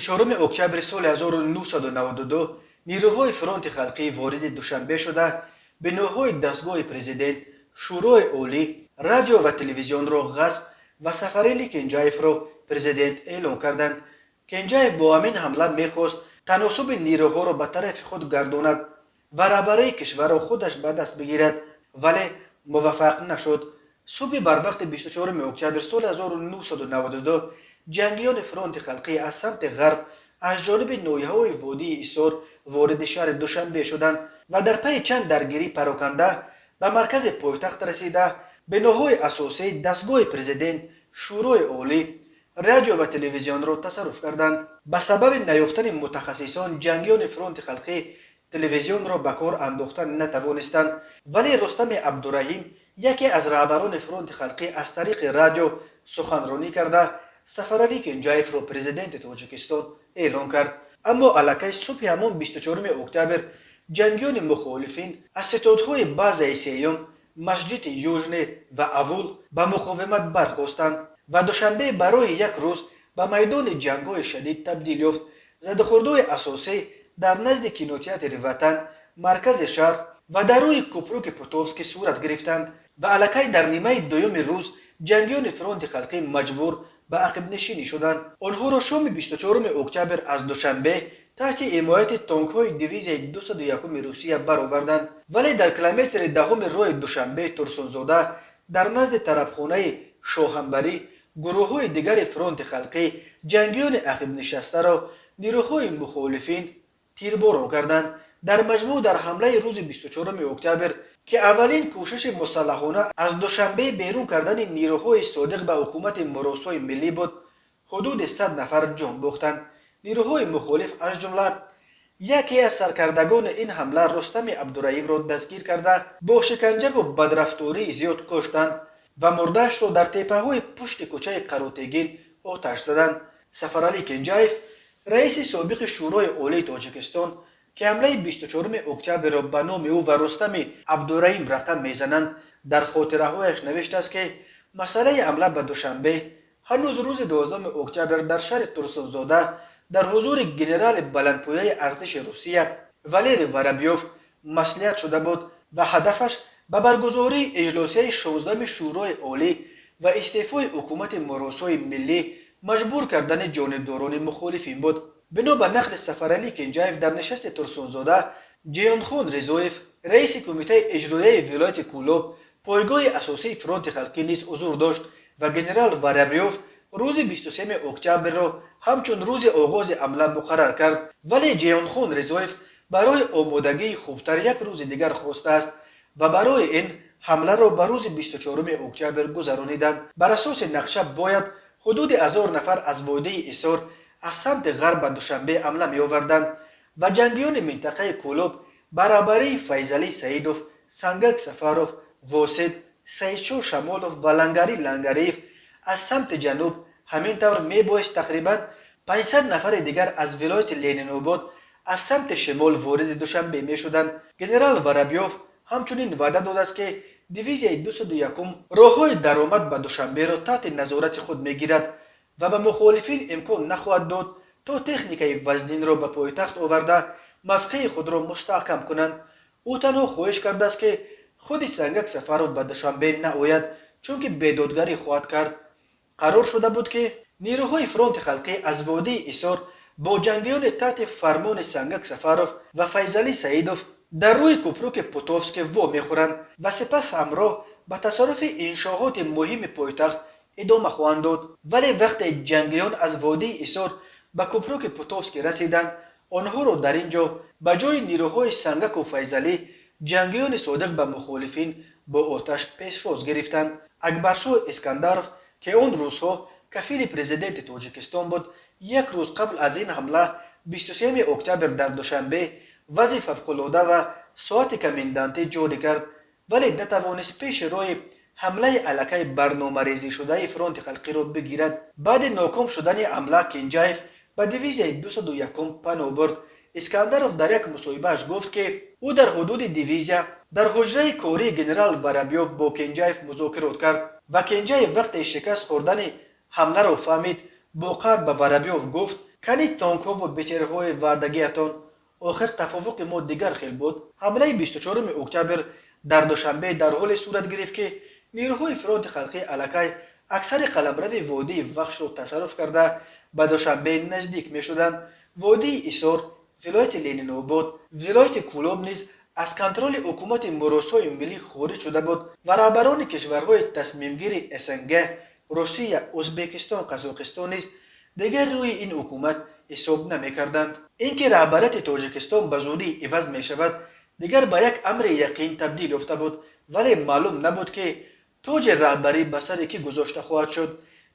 24 октябри соли 1992 нирӯҳои Фронти халқӣ вориди Душанбе шуда, биноҳои дастгоҳи президент, Шӯрои олӣ, радио ва телевизионро ғасб ва Сафарали Кенҷаевро президент эълон карданд. Кенҷаев бо ҳамин ҳамла мехост таносуби нирӯҳоро ба тарафи худ гардонад ва раҳбарии кишварро худаш ба даст бигирад, вале муваффақ нашуд. Субҳи барвақти 24 октябр соли 1992 ҷангиёни Фронти халқӣ аз самти ғарб, аз ҷониби ноҳияҳои водии Ҳисор вориди шаҳри Душанбе шуданд ва дар пайи чанд даргирии пароканда ба маркази пойтахт расида, биноҳои асосии дастгоҳи президент, Шӯрои олӣ, радио ва телевизионро тасарруф карданд. Ба сабаби наёфтани мутахассисон ҷангиёни Фронти халқӣ телевизионро ба кор андохта натавонистанд, вале Рустами Абдураҳим, яке аз раҳбарони Фронти халқӣ, аз тариқи радио суханронӣ карда, Сафаралӣ Кенҷаевро президенти Тоҷикистон эълон кард. Аммо аллакай субҳи ҳамон 24 октябр ҷангиёни мухолифин аз ситодҳои базаи сеюм, масҷиди Южный ва Авул ба муқовимат бархостанд ва Душанбе барои як рӯз ба майдони ҷангҳои шадид табдил ёфт. Задухӯрдҳои асосӣ дар назди кинотеатри «Ватан», маркази шаҳр ва дар рӯи кӯпруки Путовский сурат гирифтанд ва аллакай дар нимаи дуюми рӯз ҷангиёни Фронти халқӣ маҷбур ба ақибнишинӣ шуданд. Онҳоро шоми 24 октябр аз Душанбе таҳти ҳимояти тонкҳои дивизияи 201-уми Русия бароварданд, вале дар километри 10-уми роҳи Душанбе Турсунзода, дар назди тарабхонаи Шоҳанбарӣ, гурӯҳҳои дигари Фронти халқӣ ҷангиёни ақибнишастаро нирӯҳои мухолифин тирборон карданд. Дар маҷмӯъ, дар ҳамлаи рӯзи 24 октябр, ки аввалин кӯшиши мусаллаҳона аз Душанбе берун кардани нирӯҳои содиқ ба ҳукумати муросои миллӣ буд, ҳудуди 100 нафар ҷон бохтанд. Нирӯҳои мухолиф, аз ҷумла яке аз саркардагони ин ҳамла, Рустами Абдураимро дастгир карда, бо шиканҷаву бадрафтории зиёд куштанд ва мурдаашро дар теппаҳои пушти кӯчаи Қаротегин оташ заданд. Сафаралӣ Кенҷаев, раиси собиқи Шӯрои олии Тоҷикистон, ки ҳамлаи 24 октябрро ба номи ӯ ва Рустами Абдураим рақам мезананд, дар хотираҳояш навиштааст, ки масъалаи ҳамла ба Душанбе ҳанӯз рӯзи 12 октябр дар шаҳри Турсунзода дар ҳузури генерали баландпояи артиши Русия Валерий Воробьёв маслиҳат шуда буд ва ҳадафаш ба баргузории иҷлосияи 16-уми Шӯрои олӣ ва истеъфои ҳукумати муросои миллӣ маҷбур кардани ҷонибдорони мухолифин буд. Бино ба нақли Сафаралӣ Кенҷаев, дар нишасти Турсунзода Ҷиёнхон Ризоев, раиси кумитаи иҷроияи вилояти Кӯлоб, пойгоҳи асосии Фронти халқӣ, низ ҳузур дошт ва генерал Воробьёв рӯзи 23 октябрро ҳамчун рӯзи оғози ҳамла муқаррар кард, вале Ҷиёнхон Ризоев барои омодагии хубтар як рӯзи дигар хостааст ва барои ин ҳамларо ба рӯзи 24 октябр гузарониданд. Бар асоси нақша бояд ҳудуди 1000 нафар аз водии Ҳисор аз самти ғарб ба Душанбе ҳамла меоварданд ва ҷангиёни минтақаи Кӯлоб ба раҳбарии Файзалӣ Саидов, Сангак Сафаров, Восит, Саидшоҳ Шамолов ва Лангари Лангариев аз самти ҷануб. Ҳамин тавр, мебоист тақрибан 500 нафари дигар аз вилояти Ленинобод аз самти шимол вориди Душанбе мешуданд. Генерал Воробьёв ҳамчунин ваъда додааст, ки дивизияи 201 роҳҳои даромад ба Душанберо таҳти назорати худ мегирад ва ба мухолифин имкон нахоҳад дод, то техникаи вазнинро ба пойтахт оварда, мавқеи худро мустаҳкам кунанд. Ӯ танҳо хоҳиш кардааст, ки худи Сангак Сафаров ба Душанбе наояд, чунки бедодгарӣ хоҳад кард. Қарор шуда буд, ки нирӯҳои Фронти халқӣ аз водии Ҳисор бо ҷангиёни таҳти фармони Сангак Сафаров ва Файзалӣ Саидов дар рӯи кӯпруки Путовский во мехӯранд ва сипас ҳамроҳ ба тасарруфи иншооти муҳими пойтахт идома хоҳанд дод. Вале вақте ҷангиён аз водии Ҳисор ба кӯпруки Путовский расиданд, онҳоро дар ин ҷо ба ҷои нирӯҳои Сангаку Файзалӣ ҷангиёни содиқ ба мухолифин бо оташ пешвоз гирифтанд. Акбаршоҳ Искандаров, ки он рӯзҳо кафили президенти Тоҷикистон буд, як рӯз қабл аз ин ҳамла, 23 октябр, дар Душанбе вазъи фавқулода ва соати комендантӣ ҷорӣ кард, вале натавонист пеши роҳи ҳамлаи аллакай барномарезишудаи Фронти халқиро бигирад. Баъди ноком шудани ҳамла Кенҷаев ба дивизияи 201 паноҳ бурд. Искандаров дар як мусоҳибааш гуфт, ки ӯ дар ҳудуди дивизия, дар ҳуҷраи кории генерал Воробьёв бо Кенҷаев музокирот кард ва Кенҷаев вақте шикаст хӯрдани ҳамларо фаҳмид, бо қаҳр ба Воробьёв гуфт: Кани танкҳову БТРҳои ваъдагиатон? Охир тафовуқи мо дигар хел буд. Ҳамлаи 24 октябр дар Душанбе дар ҳоле сурат гирифт, ки нерӯҳои Фронти халқӣ аллакай аксари қаламрави водии Вахшро тасарруф карда, ба Душанбе наздик мешуданд. Водии Исор, вилояти Ленинобод, вилояти Кӯлоб низ аз контроли ҳукумати муросои миллӣ хориҷ шуда буд ва раҳбарони кишварҳои тасмимгири СНГ, Русия, Ӯзбекистон, Қазоқистон низ дигар рӯи ин ҳукумат ҳисоб намекарданд. Ин ки раҳбарияти Тоҷикистон ба зудӣ иваз мешавад, дигар ба як амри яқин табдил ёфта буд, вале маълум набуд, ки тоҷи раҳбарӣ ба сари кӣ гузошта хоҳад шуд.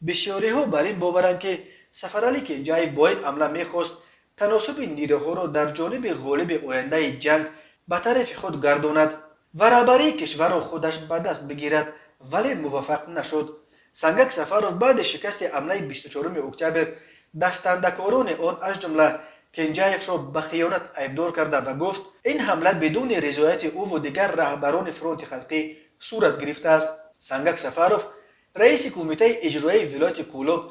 Бисёриҳо бар ин боваранд, ки Сафаралӣ Кенҷаев бо ин ҳамла мехост таносуби нерӯҳоро дар ҷониби ғолиби ояндаи ҷанг ба тарафи худ гардонад ва раҳбарии кишварро худаш ба даст бигирад, вале муваффақ нашуд. Сангак Сафаров баъди шикасти ҳамлаи 24 октябр дастандакорони он, аз ҷумла Кенҷаевро, ба хиёнат айбдор карда ва гуфт, ин ҳамла бидуни ризояти ӯву дигар раҳбарони Фронти халқӣ сурат гирифтааст. Сангак Сафаров раиси кумитаи иҷроияи вилояти Кӯлоб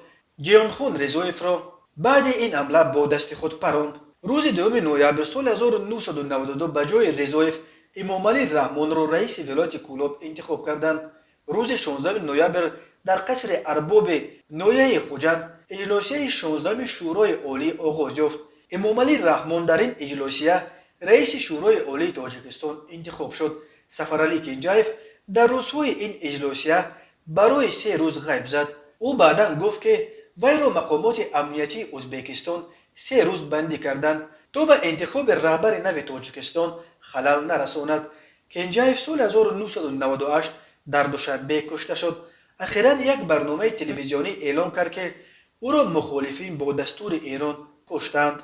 Ҷиёнхон Резоевро баъди ин ҳамла бо дасти худ паронд. Рӯзи 2 ноябр соли 1992 ба ҷои Резоев Эмомалӣ Раҳмонро раиси вилояти Кӯлоб интихоб карданд. Рӯзи 16 ноябр дар қасри Арбоби ноҳияи Хуҷанд иҷлосияи 16-уми Шӯрои Олӣ оғоз ёфт. Эмомалӣ Раҳмон дар ин иҷлосия раиси Шӯрои Олии Тоҷикистон интихоб шуд. Сафаралӣ Кенҷаев дар рӯзҳои ин иҷлосия барои 3 рӯз ғайб зад. Ӯ баъдан гуфт, ки вайро мақомоти амниятии Ӯзбекистон 3 рӯз бандӣ карданд, то ба интихоби раҳбари нави Тоҷикистон халал нарасонад. Кенҷаев соли 1998 дар Душанбе кушта шуд. Ахиран як барномаи телевизионӣ эълон кард, ки ӯро мухолифин бо дастури Эрон куштанд.